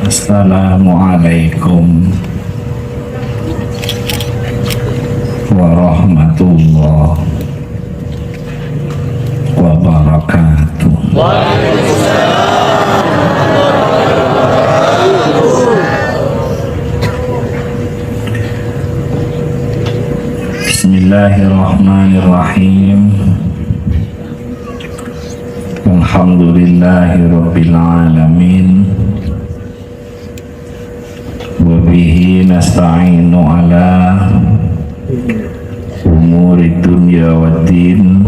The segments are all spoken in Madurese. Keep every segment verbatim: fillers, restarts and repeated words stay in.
Assalamualaikum warahmatullahi wabarakatuh. Bismillahirrahmanirrahim. Alhamdulillahirabbil alamin. Wa bihi nasta'inu ala umuri dunya waddin.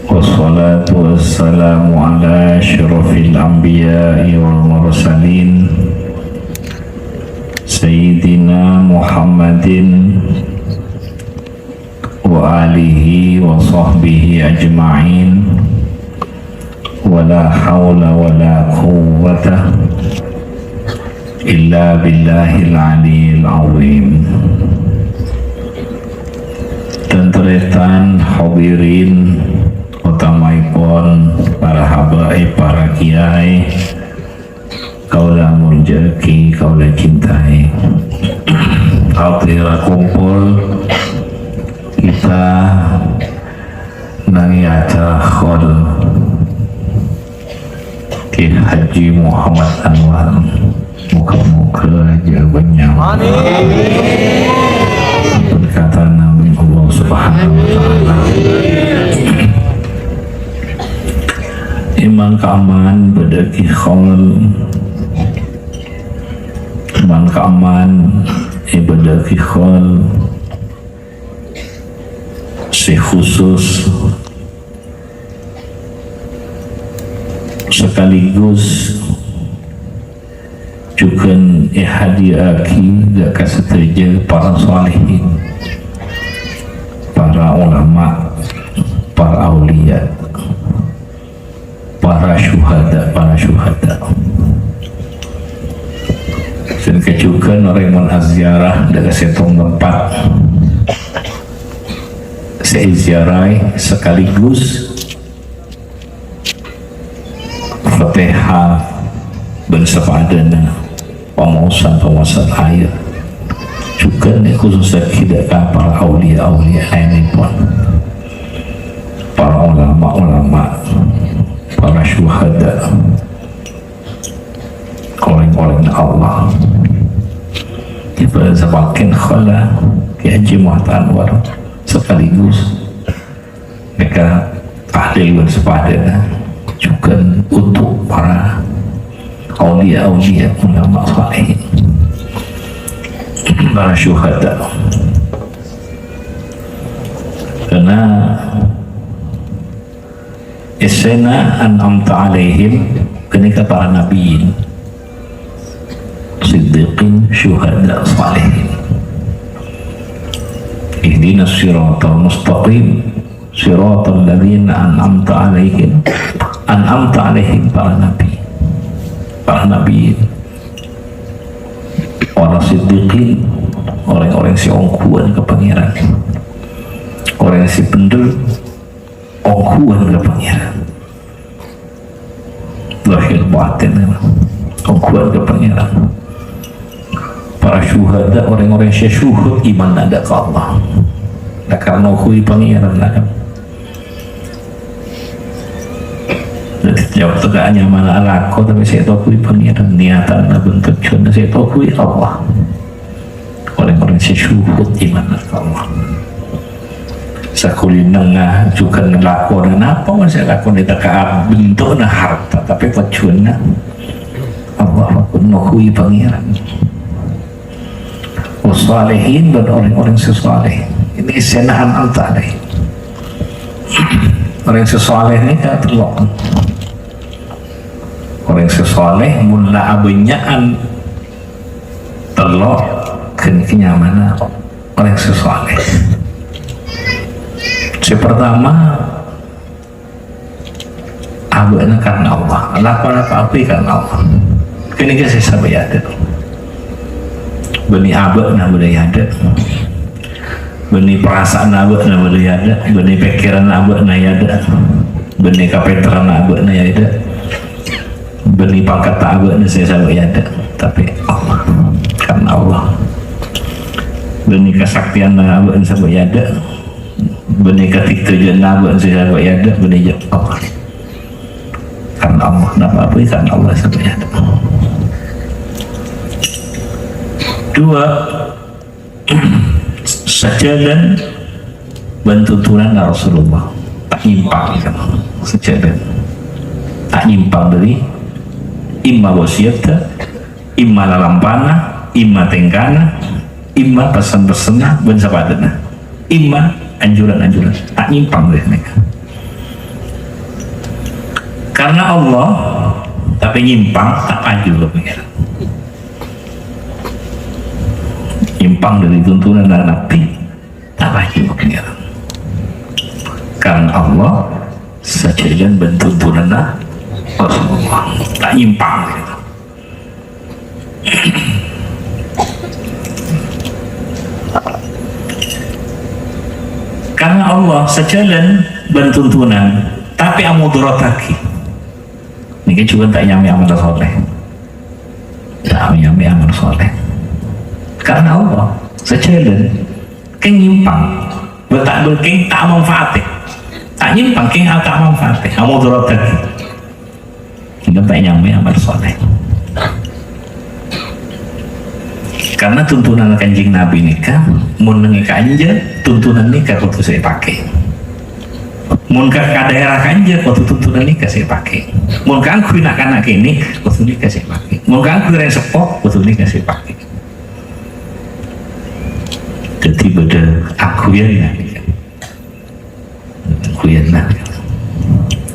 Wassalatu wassalamu ala asyrafil anbiya'i wal mursalin, Sayyidina Muhammadin wa alihi wa sahbihi ajma'in. Wa la haula wa la quwwata illa billahil aliyil azim. Tan-tarètan hadirin, otamaèpon para habaib, para kiai, kaulâ moljaaghi, kaulâ cintai. Alhamdulillah, kumpul kita nangè acara khol Kiai Haji Muhammad Anwar. Moga-moga jâgâ nyawa. Amin. Berkatan amin Allah Subhanahu wa Ta'ala. È mangka'an bâdâ ghi khol. È mangka'an è bâdâ ghi khol sè khusus sekaligus jhughân èhadiyaaghi dâ' ka sadhâjâ para shalihin, para ulama, para auliya, para syuhada, para syuhada. Sè jhughân orèng mon aziarah dâ' ka sèttong tempat sè èziarahi sekaligus Fatihah bân sapadhâna pamaosan-pamaosan ayat. Jhughân èkhususaghi dâ' ka para auliya-auliya laènèpon. Para ulama-ulama, para syuhada, orèng-orèng Allah. Èbâdâ samangkèn khol Kiai Haji Muhammad Anwar sekaligus Mèka tahlil bân sapadhâna jhughân untuk para auliya-auliya, ulama salihin, para syuhada. Karena essèna an'amta 'alaihim ghânèka para nabiyyin, siddiqin, syuhada, salihin. Ihdinas siratal mustaqim. Siratal ladzina an'amta 'alaihim. An'amta 'alaihim para nabi, para nabi, para siddiqin, orèng-orèng sè ongghuwân ka Pangèran, orèng sè bhendher ongghuwân ka Pangèran. Lahir batin, ya. Ongghuwân ka Pangèran. Para syuhada, orèng-orèng sè syuhud imanna dâ' ka Allah. Nah, karna ongghuwân Pangèran, nah, kan. Dhâddhi, ya, teka nyamana alako, tapè sè ètoguwi Pangèran. Niatanna bân tojjhuwânna sè ètoguwi Allah. Orèng-orèng sè syuhud imanna ka Allah. Sakulina jhughân lakona napa mon sè èlakonè ta' ka bento'na harta, tapè tojjhuwânna Allah, ongghuwân Pangèran. Wassalihin, bân orèng-orèng sè saleh. Ini essèna an'amta 'alaihim. Orèng sè saleh nèka tello'. Orèng sè saleh, mon la abânnya'an tello', ghânèka nyamana orèng sè saleh. Sè partama, abâ'na karna Allah. Lakona pa-apa karna Allah. Ghânèka sè sabâ' èyadâ'. Bânnè abâ'na bâdâ èyadâ'. Bânnè parasa'anna abâ'na bâdâ èyadâ'. Bânnè pèkkèranna abâ'na èyadâ'. Bânnè kapènterranna abâ'na èyadâ'. Bânnè pangkatta abâ'na sè sabâ' è adâ', tapè Allah. Karna Allah. Bânnè kasaktèyanna abâ'na sabâ' è adâ'. Bânnè katèktojanna abâ'na sè sabâ' è adâ', bânnè jâ' Allah. Karna Allah. Napa bhâi karna Allah sabâ' è adâ'. Dua, sajhâlân bân tuntunanna Rasulullah. Ta' nyèmpang, sajhâlân. Ta' nyèmpang dâri imma wasiyatta, imma lalampana, imma tèngkana, imma pessen-pessenna bân sapadâna. Imma anjuran-anjuran. Ta' nyèmpang dâri nèka. Karna Allah, tapè nyèmpang, ta' paju ka Pangèran. Nyèmpang dâri tuntunanna Nabbhi, ta' paju ka Pangèran. Karna Allah, sajhâlân bân tuntunanna Rasulullah. Ta' nyèmpang. Karna Allah, sajhâlân bân tuntunan, tapè amodarataghi. Nèka jhughân ta' nyamè amal soleh. Ta' nyamè amal soleh. Karna Allah, sajhâlân. Kèng nyèmpang. Bân ta', bân kèng ta' manfaatè. Ta' nyèmpang, kèng ta' manfaatè. Amodarataghi. Sehingga ta' nyamè amal soleh. Karna tuntunan Kanjeng Nabi nèka, mon neng è kanja, tuntunan nèka kodhu sè èpakè. Mon ka, ka daerah kanja, kodhu tuntunan nèka sè èpakè. Mon kaangghuy na'-kana' kènè', kodhu nèka sè èpakè. Mon kaangghuy orèng seppo, kodhu nèka sè èpakè. Dhâddhi bâdâ angghuyanna. Angghuyanna.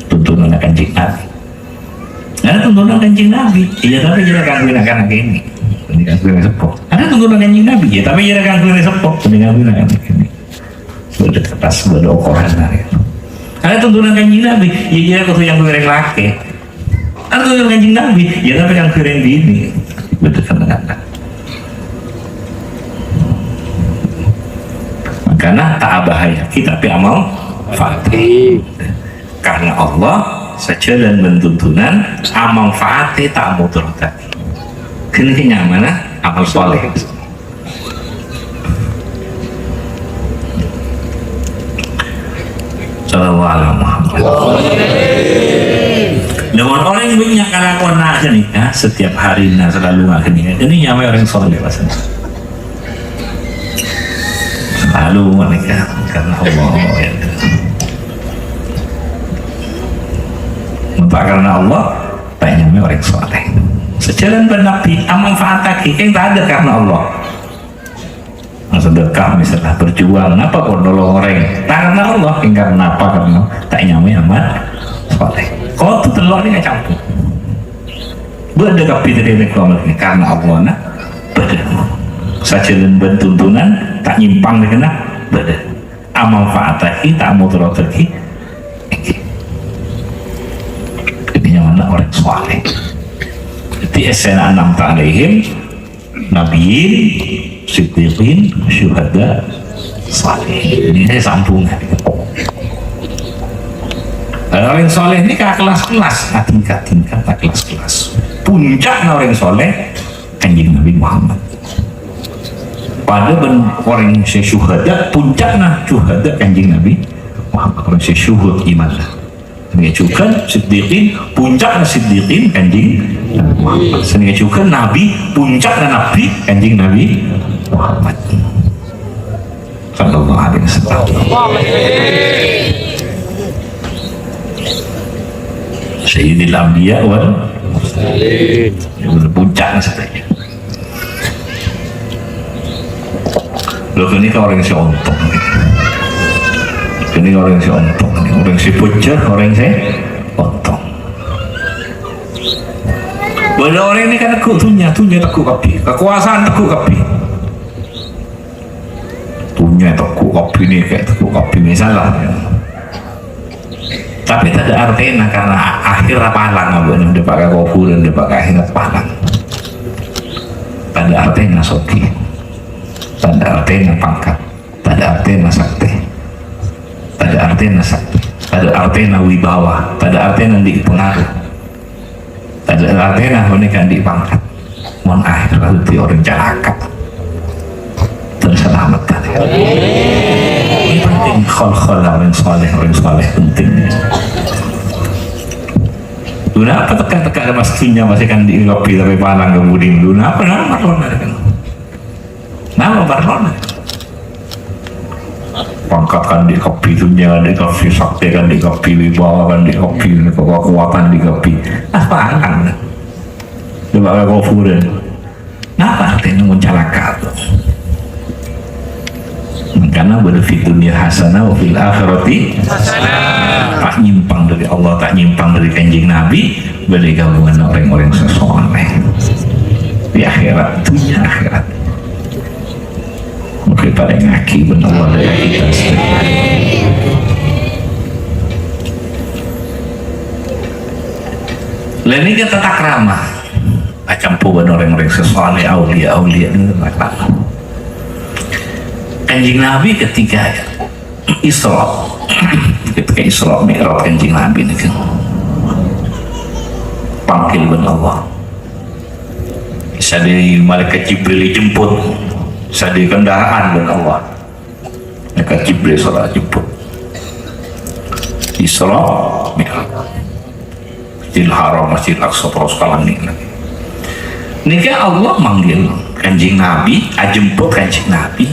Tuntunanna Kanjeng Nabi. Nah, tuntunan Kanjeng Nabi. Iyâ, tapè jhâ' kaangghuy na'-kana' kènè'. Bânnè kaangghuy orèng seppo. Ada tuntunan Kanjeng Nabi, iyâ, tapè jhâ' kaangghuy orèng seppo. Bânnè kaangghuy na'-kana' kènè'. Bâdâ kertas, bâdâ okoranna, ya. Ada tuntunan Kanjeng Nabi, iyâ, iyâ, kodhu kaangghuy orèng lakè'. Ada tuntunan Kanjeng Nabi, iyâ, tapè kaangghuy orèng binè'. Bâdâ kertas. Makana ta' abhâjâ, tapè amal fatih. Karna Allah, sajhâlân bân tuntunan, amanfaatè ta' amodarataghi. Ghânèka nyamana amal soleh. Sallallahu alaihi Muhammad. Nah, mon orèng bânnya' kalakowan ghânèka, setiap harina selalu ghânèka, ghânèka nyamana orèng soleh, pas. Selalu menikah karena Allah, ya. Mun ta' karena Allah, ta' nyamè orèng soleh. Sajhâlân bân Nabi, amanfaataghi, kèng ta' ada karena Allah. Sedekah misalnya, berjuang, napa pon nolong orèng? Ta' karena Allah, kèng karena apa? Karena ta' nyamè amal soleh. Kodhu tello' nèka campur. Bâdâ kabbhi dhâddhi nèko amal nèka karna Allah, na. Bâdâ. Sajhâlân bân tuntunan, ta' nyèmpang nèka, na. Bâdâ. Amanfaataghi, ta' amodarataghi. Èngghi. Dhâddhi nyamana orèng soleh. Dhâddhi essèna an'amta 'alaihim, nabiyyin, siddiqin, syuhada, salihin. Ini saya sambung. Orèng soleh nèka kelas-kelas, tingkat-tingkat, kelas-kelas. Puncakna orèng soleh, Kanjeng Nabi Muhammad. Padâ bân orèng sè syuhada, puncakna syuhada Kanjeng Nabi Muhammad. Orèng sè syuhud imanna. Sanèka jhughân siddiqin, puncakna siddiqin Kanjeng Nabi Muhammad. Sanèka jhughân nabi, puncakna nabi Kanjeng Nabi Muhammad. Sallallahu alaihi wasallam. Sayyidil Anbiya wal Mursalin. Puncakna sadhâjâ. Lho, ghânèka orèng sè ontong. Ghânèka orèng sè ontong. Orèng sè bhujâr, orèng sè ontong. Bâdâ orèng nèka tegghu' dhunnya, dhunnya tegghu' kabbhi. Kakowasan tegghu' kabbhi. Dhunnya tegghu' kabbhi nèka, tegghu' kabbhi, misalnya. Tapè tadâ' artèna karna akhèrra palang abâ'na, dâpa' ka kobhurân, dâpa' ka akhèrat palang. Tadâ' artèna soghi. Tadâ' artèna pangkat. Tadâ' artèna saktè. Tadâ' artèna saktè. Tadâ' artèna wibawa. Tadâ' artèna andi' pangaruh. Tadâ' artèna panèka andi' pangkat. Mon akhèr dhâddhi orèng calaka. Terus salamet. Ini penting, khol-khol orèng saleh, orèng saleh penting. Lha, napa teka-teka pas dhunnya masih kan di kopi tapi palang kemudian. Lha, napa, napa, napa, napa? Napa parlona? Pangkat kan di kopi, dhunnya kan di kopi, saktè kan di kopi, wibawa kan di kopi, kekuatan di kopi. Apa akan? Coba ke kuburan. Napa artèna mon calaka tu? Mangkana bâdâ fid dunya hasanah wa fil akhirati hasanah. Ta' nyimpang dâri Allah, ta' nyimpang dâri Kanjeng Nabi, bâdâ è ghâbungan orèng-orèng sè saleh. Di akhèrat, dhunnya akhèrat. Mungkin palèng ngakè bân Allah dâri kita sadhâjâ. Lha nèka tata krama. Acampo bân orèng-orèng sè saleh, aulia-aulia nèka. Kanjeng Nabi ketika Isra, ketika Isra Mi'raj Kanjeng Nabi nèka. Panggil bân Allah. Sadhâjâ malaikat Jibril èjemput, sadhâjâ kendaraan bân Allah. Malaikat Jibril sala jemput. Isra Mi'raj. Masjidil Haram, Masjidil Aqsa, terus ka langit. Nèka Allah manggil Kanjeng Nabi, ajemput Kanjeng Nabi.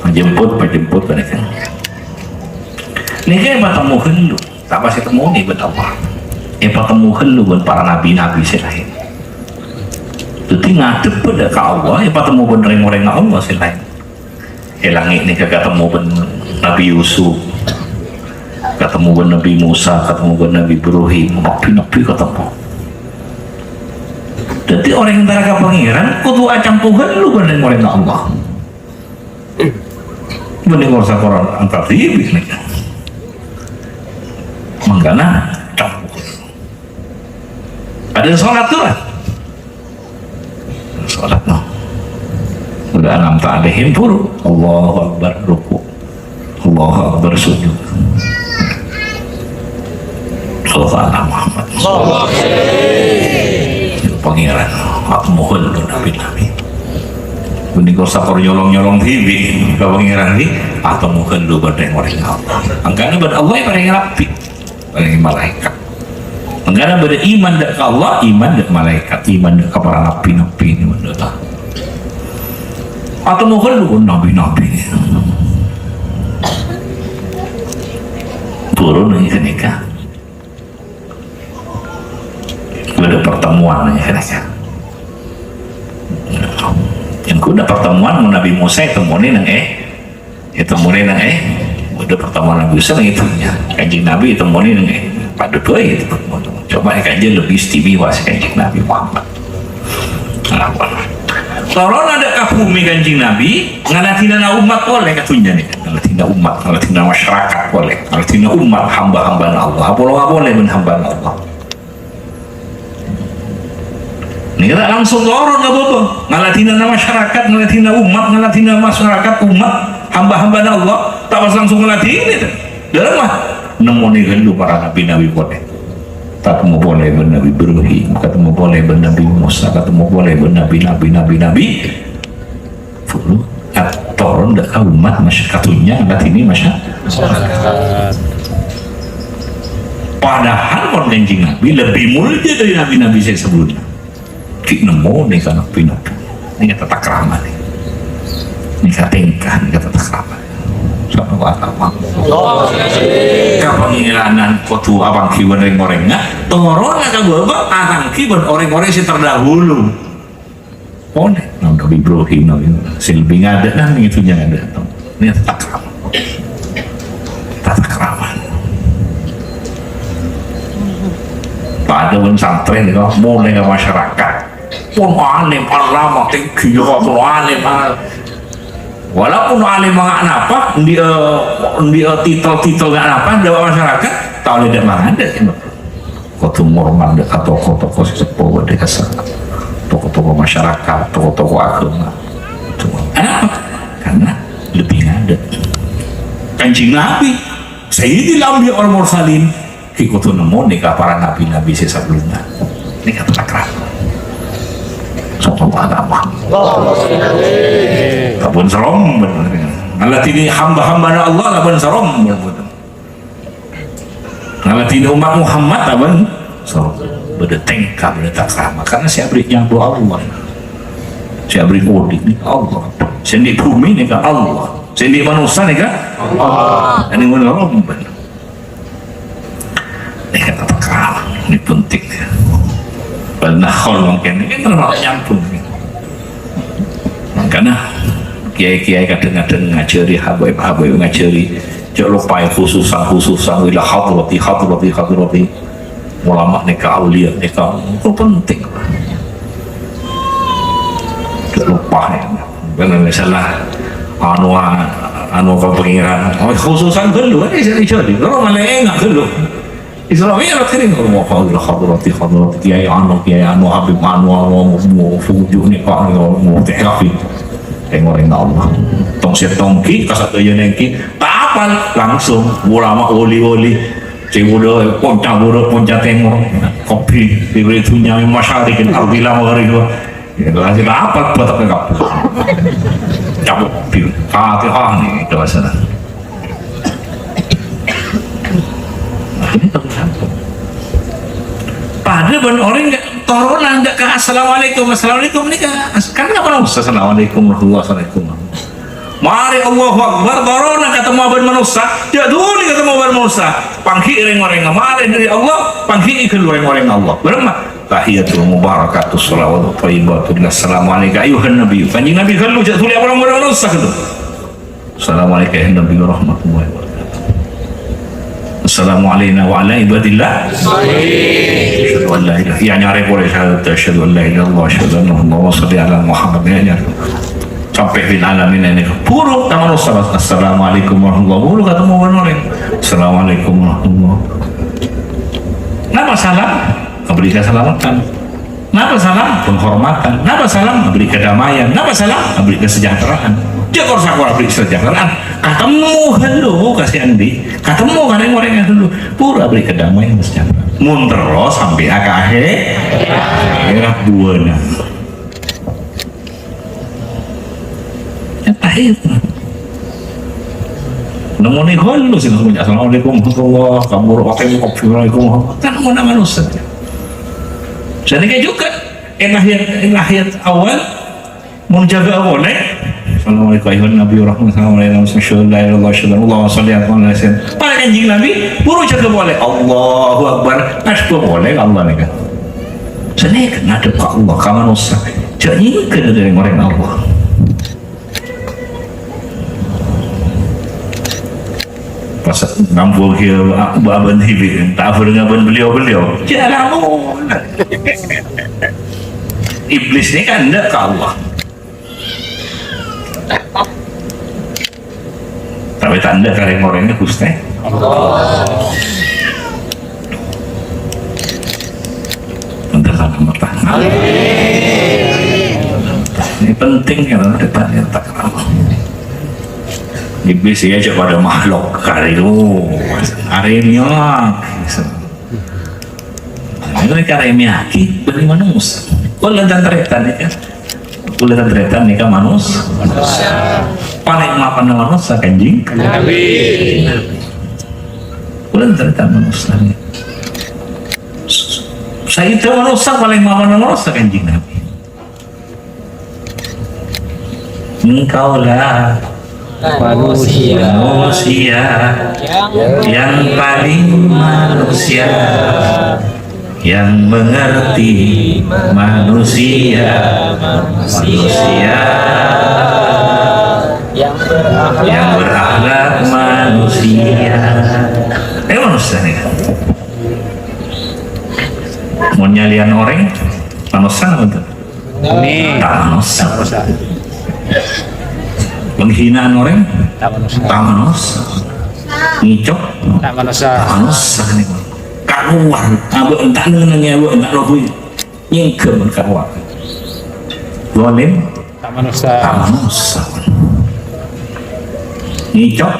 Ajemput, pajemput, panèka. Nèka èpatemmo ghâllu, ta' pas ètemmonè bân Allah. Èpatemmo ghâllu bân para nabi-nabi sè laèn. Dhâddhi ngadhep dâ' ka Allah, èpatemmo bân rèng-orèngnga Allah sè laèn. È langngè' nèka katemmo bân Nabi Yusuf, katemmo bân Nabi Musa, katemmo bân Nabi Ibrahim, nabbhi-nabbhi katemmo. Dhâddhi orèng entara ka Pangèran kodhu acampo ghâllu bân rèng-orèngnga Allah. Mending ora usah koron angkat ribut nèka. Mangkana, campo ghâllu. Ada sholat tuh, Pak? Sholat, no. Udah an'amta 'alaihim, buru. Allahu Akbar, ruku'. Allahu Akbar, sujud. Sallallahu ala Muhammad. Pangèran, atemmo ghâllu nabi-nabi. Mending kok sapor nyolong-nyolong dhibi' ka Pangèran nèka, atemmo ghâllu bân rèng-orèng Allah. Angkana bân Allah ya parèng rabbhi. Parèng malaèkat. Mangkana bâdâ iman dâ' ka Allah, iman dâ' malaèkat, iman dâ' ka para nabbhi-nabbhi, iman dâ' ka. Atemmo ghâllu nabbhi-nabbhi. Turun lagi ghânèka. Bâdâ pertemuan lagi ghânèka. Yang kudu pertemuan, Nabi Musa ètemmonè neng, eh, Ètemmonè neng, eh, bâdâ pertemuan Nabi Musa neng è dhunnya. Kanjeng Nabi ètemmonè neng, eh, padâ bhâi ètemmonè. Coma è Kanjeng lebih istimewa sè Kanjeng Nabi Muhammad. Toronna dâ' ka bhumè Kanjeng Nabi, ngaladhinana ommat polè ka dhunnya nèka. Ngaladhina ommat, ngaladhina masyarakat polè. Ngaladhina ommat hamba-hambana Allah. Apolong polè bân hambana Allah. Nèka ta' langsung toron ka bâbâ. Ngaladhinana masyarakat, ngaladhina ommat, ngaladhina masyarakat, ommat, hamba-hambana Allah. Ta' pas langsung ngaladhinè, ta'. Dâlem, wah, nemmonè ghâllu para nabi-nabi polè. Katemmo polè bân Nabi Ibrahim, katemmo polè bân Nabi Musa, katemmo polè bân nabi-nabi, nabi-nabi. Nah, toron dâ' ka ommat masy-, ka dhunnya, ka dhunnya masy-, masyarakat. Padahal mon Kanjeng Nabi lebbi molja dâri nabi-nabi sè sabellunna. Ghi' nemmo nèka nabi-nabi. Nèka tata krama nèka. Nèka tèngka, nèka tata krama. Sallallahu alaihi wasallam. Kapangèranan kodhu apangghi bân rèng-orèngnga, toronna ka bâbâ apangghi bân orèng-orèng sè terdahulu. Polè, Nabi Ibrahim, Nabi Musa, sè lebbi ngadâ' nang itu ngadâ'. Nèka tata krama. Tata krama. Padâ bân santrè nèka, molè ka masyarakat. Pon alim, alama, tinggi, ya, pon alim, al-, walaupun alim nga' napa, ndi, eh, ndi, eh, titel-titel nga' napa, dâ' masyarakat, ta' ollè dâ' mangadâ', ya. Kodhu ngormat dâ' ka toko-toko sè seppo, dâ' ka sa-, toko-toko masyarakat, toko-toko aghâma. Kenapa? Karena lebbi ngadâ'. Kanjeng Nabi, Sayyidil Anbiya wal Mursalin, Ghi' kodhu nemmo nèka para nabi-nabi sè sabellunna. Nèka takrama. Sallallahu alaihi wasallam. Ampon serem bener. Ngaladhini hamba-hambana Allah ampon serem bener. Ngaladhini umat Muhammad ampon serem. Bâdâ tèngka, bâdâ takrama. Karena sè abherri' nyabâ Allah. Sè abherri' odi' nèka Allah. Sè andi' bhumè nèka Allah. Sè andi' manossa nèka Allah. Andi' mon serem bener. Ini kata perkara, ini penting. Bal nakhol mungkin, ini terlalu nyambung. Makanya kiai-kiai kadang-kadang ngajari, habaib-habaib ngajari. Jangan lupa khususan, khususan, ila hadrati, hadrati, hadrati. Ulama nèka, aulia nèka, itu penting. Jangan lupa ya. Karena misalnya, anu, anu ka pangeran. Oh, khususan ghâllu, kan bisa dijadi. Kalau malah enak ghâllu. Isra Mi'raj ini, Allah, hadrati, hadrati, kiai anu, kiai anu, habib anu, anu, mau fuju nih, Pak, anu, mau terapi. Yang orang Allah. Tong sè tongki, kasat aja nengki. Tapan, langsung, ulama wali-wali. Sè buru, ponca buru, ponca timur. Kopi, diberi dunia, masyarikin, ardi lama hari dua. Ya, lagi rapat, batak ke kampus. Cabut mobil. Fatihah nih, itu masalah. Padahal bân orèng nggak, toronan nggak ka assalamualaikum, assalamualaikum nèka. Kan nggak pernah usah assalamualaikum warahmatullahi wabarakatuh. Marè Allahu Akbar, toronan katemmo bân manossa. Jhâ' dhuli katemmo bân manossa. Pangghi' rèng-orèng marè dâri Allah, pangghi' ghâllu rèng-orèng Allah. Bârâmma? Tahiyatul mubarakatus shalawatut thayyibatu. Assalamualaikum ayyuhan nabi. Kanjeng Nabi ghâllu jhâ' dhuli apolong bân manossa ghâllu. Assalamualaikum ayyuhan nabi warahmatullahi wabarakatuh. Assalamu alaina wa ala ibadillah. Asyhadu an la ilaha, ya nyarè polè syahadat, asyhadu an la ilaha illallah, asyhadu anna Muhammadan, Allahumma shalli ala Muhammad, ya nyarè. Sampè' fil alamin ini. Buru' ka manossa, Mas. Assalamualaikum warahmatullahi wabarakatuh. Buru' katemmo bân orèng. Assalamualaikum warahmatullahi. Napa salam? Abherri' kasalameddhân. Napa salam? Penghormatan. Napa salam? Abherri' kadamaian. Napa salam? Abherri' kasejahteraan. Jhâ' kor-sakor abherri' kasejahteraan. Katemmo ghâllu ka sè andi'. Katemmo ka rèng-orèng ghâllu. Buru' abherri' kadamaian, kasejahteraan. Mon terro sampè' ka akhè-, akhèrat buwâna. Ya, tahiyat. Nemmonè ghâllu sih, langsung, "Assalamualaikum warahmatullah, kabur, wa alaikum, assalamualaikum warahmatullah." Kan mon manossa. Sanèka jhughân, è tahiyat, è tahiyat awal, mon jâgâ polè, "Assalamualaikum ayyuhan nabi warahmatullahi wabarakatuh, asyhadu an la ilaha illallah, asyhadu anna Muhammadan rasulullah." Palèng Kanjeng Nabi, buru jâgâ polè, "Allahu Akbar," pas polè ka Allah nèka. Sanèka ngadhep ka Allah, ka manossa. Jhâ' nyèngghâl dâri orèng Allah. Pas ngambu ki abân dhibi', ta' abhâreng bân beliau-beliau. Jhâ' lamun. Iblis nèka endâ' ka Allah. Tapè ta' endâ' ka rèng-orèng, Ghustè. Ini penting ya, depan ya, tak kenal. Iblis ya, coba ada makhluk kali, oh, arenya. Nah, ini karena ini aki, beri manusia. Kaulâ tan-tarètan nèka. Kaulâ tan-tarètan nèka manus-, palèng mapan manus-, sakanjing Nabi. Kaulâ tan-tarètan manus-, saèdhâ manus-, palèng mapan manus-, sakanjing Nabi. Engkaulah manusia, manusia yang paling manusia, yang mengerti manusia, manusia yang berakhlak manusia. Eh, manusia nih. Mau nyalian orang, manusia betul. Amin. Ta' manossa. Penghinaan orèng? Ta' manossa. Ta' manossa. Ngècok? Ta' manossa. Ta' manossa nèko. Karuwân, abâ' enta' neng-neng, abâ' enta' lobui. Nyèngghâl karuwân. Zalim? Ta' manossa. Ta' manossa. Ngècok?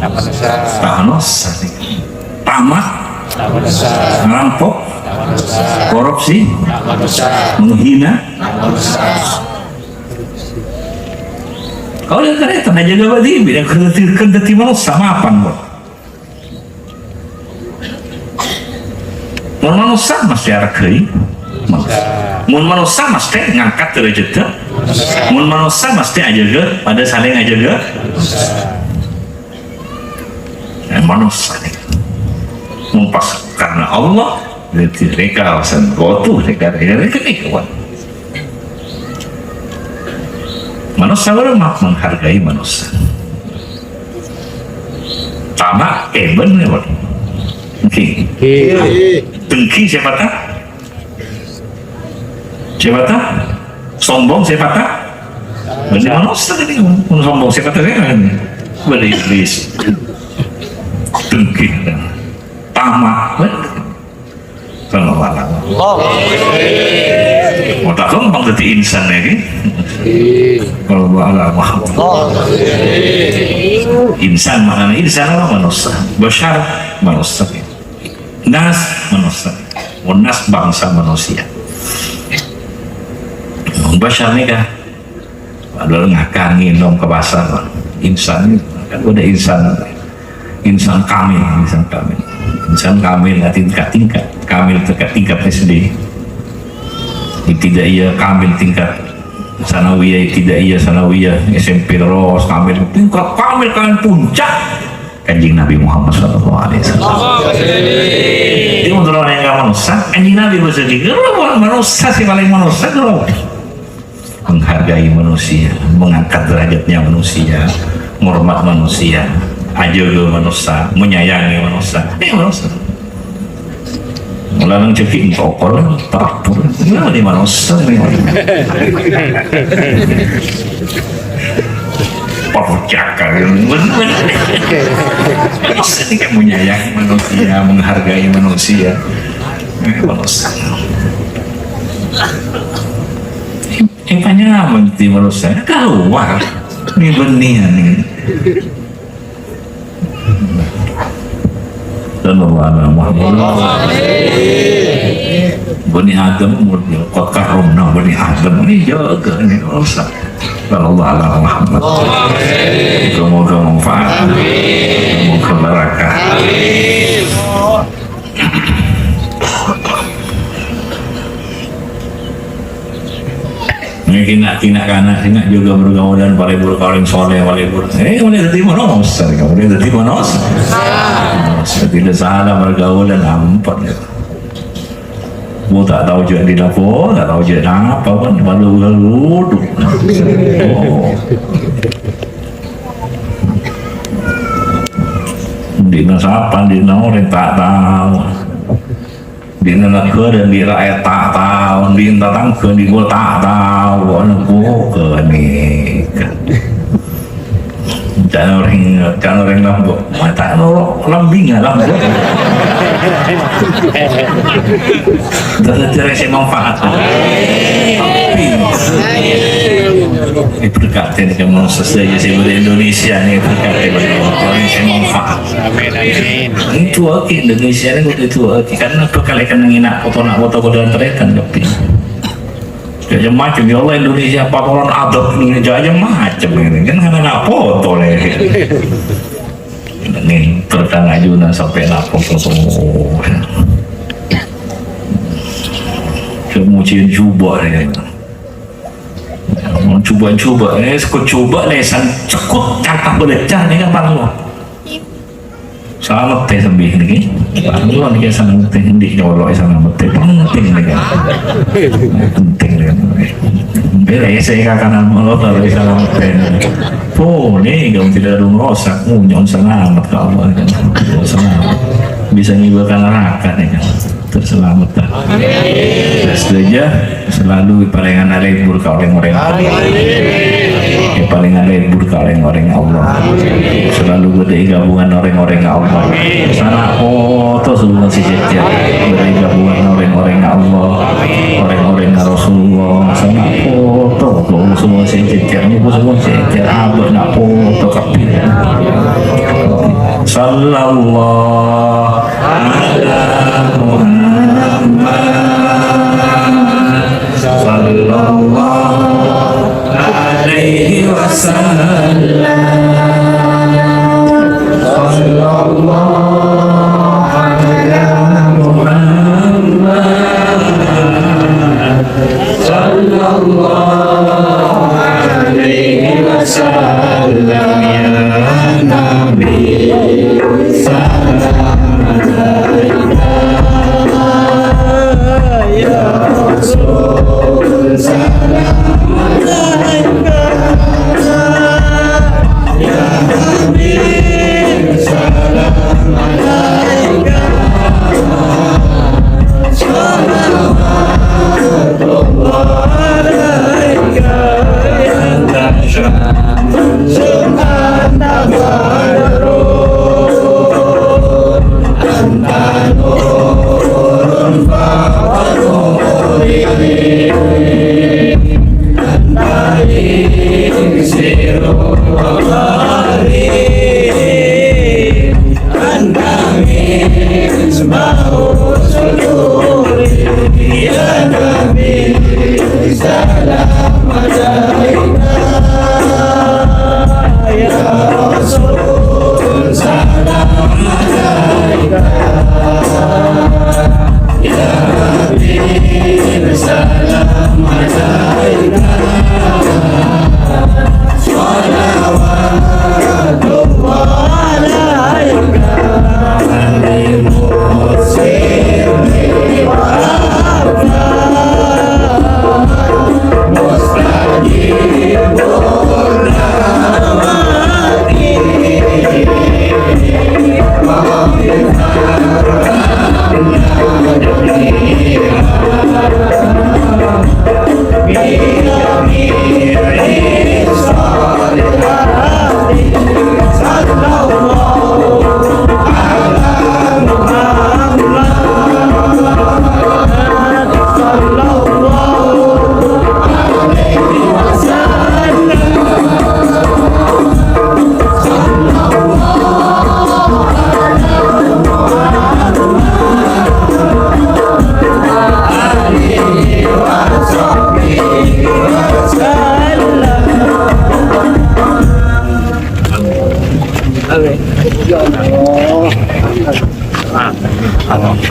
Ta' manossa. Ta' manossa nèko. Tamak? Ngarampok, korupsi, menghina. Kaulâ tarètan ajâgâ bâdâ, bâdâ kèng dhâddhi, kèng dhâddhi manossa, mapan, Bu. Mon manossa mastè arghâi manossa. Mon manossa mastè ngangkat dârâjhâddhâ. Mon manossa mastè ajâgâ, padâ salèng ajâgâ. Eh, manossa nèka. Mon pas karna Allah, berarti rèka san kodu, rèka, rèka, rèka nèka, Wan. Manossa bârâmma menghargai manossa. Tama', eh, bân, ya, Wan. Oke. Oke. Dengki siapa tak? Siapa tak? Sombong siapa tak? Bânnè manossa nèka, mon sombong siapa tak, kan? Bânnè iblis. Dengki. Tama'. Bânnè. Sallallahu alaihi wasallam. Mau tak gampang dhâddhi insan nèka. Sallallahu alaihi wasallam. Insan maknana insan apa? Manossa. Basyar, manossa. Nas, manossa. Nas bangsa manusia. Basyar nèka. Padahal ngakan, nginum, ka pasar. Insan, kan bâdâ insan. Insan kamil, insan kamil. Insan kamil, tingkat-tingkat. Kamil tingkat, tingkat S D. Ibtidaiyah, kamil tingkat sanawiyah, ibtidaiyah, sanawiyah, S M P terros, kamil. Tingkat kamil, kamil puncak. Kanjeng Nabi Muhammad sallallahu alaihi wasallam. Jadi, untuk orang yang nggak manossa, Kanjeng Nabi bersabda, "Kalau orang manossa, si paling manossa, kalau menghargai manusia, mengangkat derajatnya manusia, menghormat manusia, ajâgâ manossa, menyayangi manossa." Eh, manossa. Lanang jâgâ tokol, terapur. Gimana nih manossa nih? Perbucakan, bener-bener. Manossa nèka menyayangi manusia, menghargai manusia. Eh, manossa. Eh, panyaman ti manossa. Kalowar. Nè bânnè nèka. Sallallahu alaihi wasallam. Bani Adam, qad karramna bani Adam. Nèka jâgâ nèka, Ustaz. Sallallahu alaihi wasallam. Moga-moga manfaat. Moga barakah. Nèka kèng-kèng kana', kèng jâgâ pergaulan, palebur ka orèng soleh, palebur. Eh, ollè dhâddhi manossa, ollè dhâddhi manossa. Tidak salah pergaulan, ampon, ya. Bu, ta' tao jâ' dina, Bu, ta' tao jâ' napa, kan, malu-malu. Oh. Dina sapa, dina orèng ta' tao. Dina naghârâ, dina rakyat ta' tao, dina tatangghâ, dina ta' tao, ana buka nèka. Can orèng, can orèng Lombok, mata noro' lambingnga Lombok. Dâddhi orèng sè manfaat. Diberkati nèka manossa sadhâjâ sè bâdâ Indonesia nèka, diberkati orèng sè manfaat. Amin, amin. Èdu'aaghi Indonesia nèka, èdu'aaghi, karena bhâkal èkennengngè na' poto, na' poto kodhu tarètan kabbhi. Jâ' macem, ya Allah, Indonesia pakoron adab, jâ' macem ini. Kan ana' na' poto lè. Ini terkang ajunan sampè' na' poto semua. Kemudian coba ya. Coba-coba, eh, coba lèsan cekut kata belajar ini kan parlo. Salamettè sambi nèka. Parlo nèka salamettè, endi' nyolo'è salamettè. Penting nèka. Penting nèka. Bèrèsè kakanan molo terus salamettè. Polè, kamu tidak ada merusak, nyo'on salamet ka Allah. Salamet. Bisa ngibâ ka naraka nèka. Terselamet. Amin. Sadhâjâ selalu èparèngana lebur ka orèng-orèng Allah. Èparèngana lebur ka orèng-orèng Allah. Selalu bâdâ è gabungan orèng-orèng Allah. Sana' poto sumangkèn sè cècèr. Bâdâ è gabungan orèng-orèng Allah. Orèng-orèng Rasulullah. Sana' poto sumangkèn sè cècèr. Nèko sumangkèn sè cècèr. Abâ' na' poto kabbhi. Sallallahu ala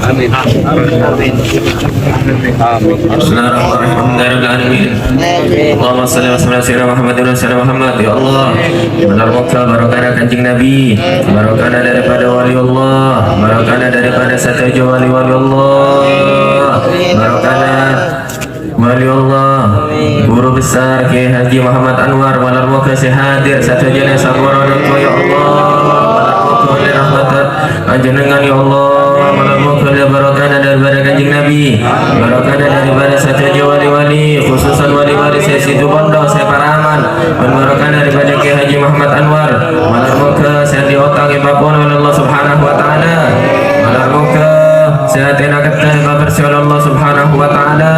Amin. Amin. Amin. Amin. Bismillahirrahmanirrahim. Alhamdulillahirabbil alamin. Allahumma shalli wa sallim ala sayyidina Muhammadin wa ala ali Muhammad. Ya Allah, benar moga barokahnya Kanjeng Nabi, barokahnya daripada wali Allah, barokahnya daripada sadhâjâ wali-wali Allah, barokahnya Wali Allah, Guru Besar Kiai Haji Muhammad Anwar, malar moga sè hadir sadhâjâna saporana, ya Allah. Malar moga oleh rahmat Panjhennengngan, ya Allah. Malar moga oleh barokahna daripada Kanjeng Nabi, barokahna daripada sadhâjâ wali-wali, khususan wali-wali sè situ pondhuk, sè paraman, bân barokahna daripada Kiai Haji Muhammad Anwar. Malar moga sè andi' otang èpapona oleh Allah Subhanahu wa Ta'ala. Malar moga sè atèna keddhâ èpabersè oleh Allah Subhanahu wa Ta'ala.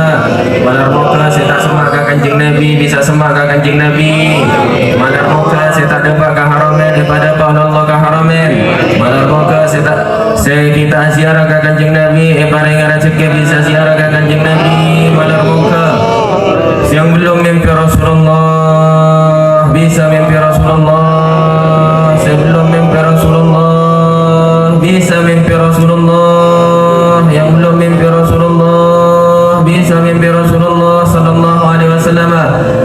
Malar moga sè ta' semma' ka Kanjeng Nabi bisa semma' ka Kanjeng Nabi. Malar moga sè ta' dâpa' ka Haramain èpadâpa' oleh Allah ka Haramain. Malar moga sè ta', sè ghi' ta' ziarah ka Kanjeng Nabi èparèngè rajhekkè bisa ziarah ka Kanjeng Nabi. Malar moga sè belum mimpi Rasulullah bisa mimpi Rasulullah. Sè belum mimpi Rasulullah bisa mimpi Rasulullah. Yang belum mimpi Rasulullah bisa mimpi Rasulullah sallallahu alaihi wasallam.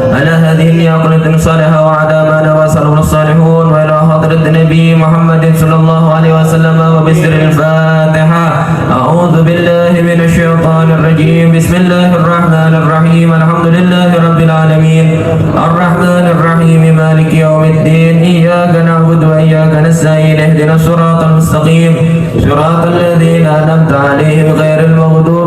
Ala hadhihi niyyatul salihah wa ala ma nawa salafus salihun wa ila hadratin Nabi Muhammadin sallallahu alaihi wasallam wa bisirril Fatihah. أعوذ بالله من الشيطان الرجيم. بسم الله الرحمن الرحيم. الحمد لله رب العالمين. الرحمن الرحيم. مالك يوم الدين. إياك نعبد وإياك نستعين. اهدنا الصراط المستقيم. صراط الذين أنعمت عليهم غير المغضوب